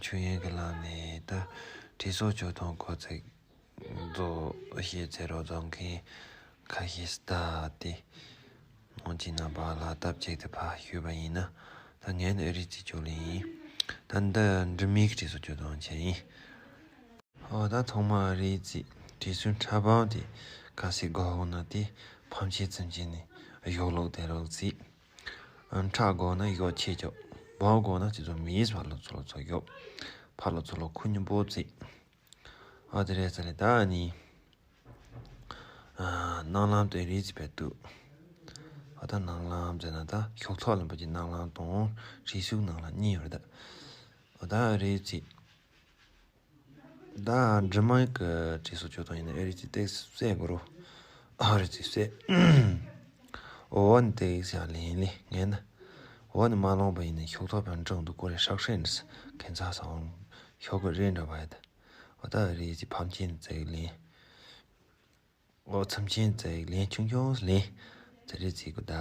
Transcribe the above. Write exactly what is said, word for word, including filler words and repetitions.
ཆོས་ཡོན་གྱི་ལམ་ནས་ད་བྲིས་གསོག་སྤྱོད་སྟངས་སྐོར་ཚིག་རྫོགས་བཤད་ཚེ་རོགས་རྫོང་མཁན་ཁ་ཤས་སྟ་སྟེ། ནང་གི་རྣམ་པ་ལ་སྟབས་བཅས་ཏེ་ཕར་ཞུས་པ་ཡིན་ན། ད་ངས་ནི་ཨ་རི་རྩིས་སྤྱོད་ལེན་ཡིན། ད་འདི་འབྲི་མེད་ཀྱི་བྲིས་གསོག་སྤྱོད་སྟངས་བྱས་ཡིན། ཨོ་ད་ཐོག་མ་ཨ་རི་རྩིས་བྲིས་གསོག་ཕྲ་བའམ་དེ་ག་སེ་དགོས་འོང་ན་དེ་ཕམ་ཆེན་ཙམ་བྱས་ནས་གཞོགས་ལོག་དེ་ལོག་རྩིས། ཨ་ཕྲ་དགོས་ན་གཞོགས་ཆེ་ཆོག་བའམ་དགོས་ན་དེ་ཚོ་མིས་ཕར་ལོག་ཚུར་ལོག་ཚུར་གཞོགས། ཕར་ལོག་ཚུར་ལོག་ཁུ་སྙོམས་པོ་རྩིས། ཨ་དེ་རེད་ས་རེད་ད་ནི། ཨ་སྣང་ལམ་དེ་རེད་ཟེར་བས་འདུག་ཨ་ད་སྣང་ལམ་ཟེར་ན་ད་ཤོག་ཐོག་ལ་འབབ་ཀྱི་སྣང་ལམ་དང་བྲིས་གསོག་སྣང་ལམ་གཉིས་ཡོད་རེད་ད། ཨ་ད་རེད་ཟེར། ད་འབྲི་མེད་ཀྱི་བྲིས་གསོག་སྤྱོད་སྟངས་ཡིན་ན་ཨ་རི་ཙི་ཏེག་སེ་བསད་དགོས་རོ། ཨ་རི་ཙི་བསད། འོ་ནི་ཏེག་སེ་ཡང་ལེན་ལེ་ངས་ན། འོ་ནི་མ་ལོངས་པ་ཡིན་ན་ཤོག་ཐོག་པའི་འབྲང་དུ་ཀོ་རེ་ཧྲག་ཧྲེ་འདྲི་ས་ཁན་ཚ་ས་འོང་། ཤོག་གི་རེ་འདྲ་བ་ཡ་ད། འོ་ད་ཨ་རི་ཙི་ཕམ་ཆེན་ཙེག་ལེན། འོ་ཚམ་ཆེན་ཙེག་ལེན་ཆུང་ཆུང་ལེན། ཙེ་རི་ཙི་གུ་ད།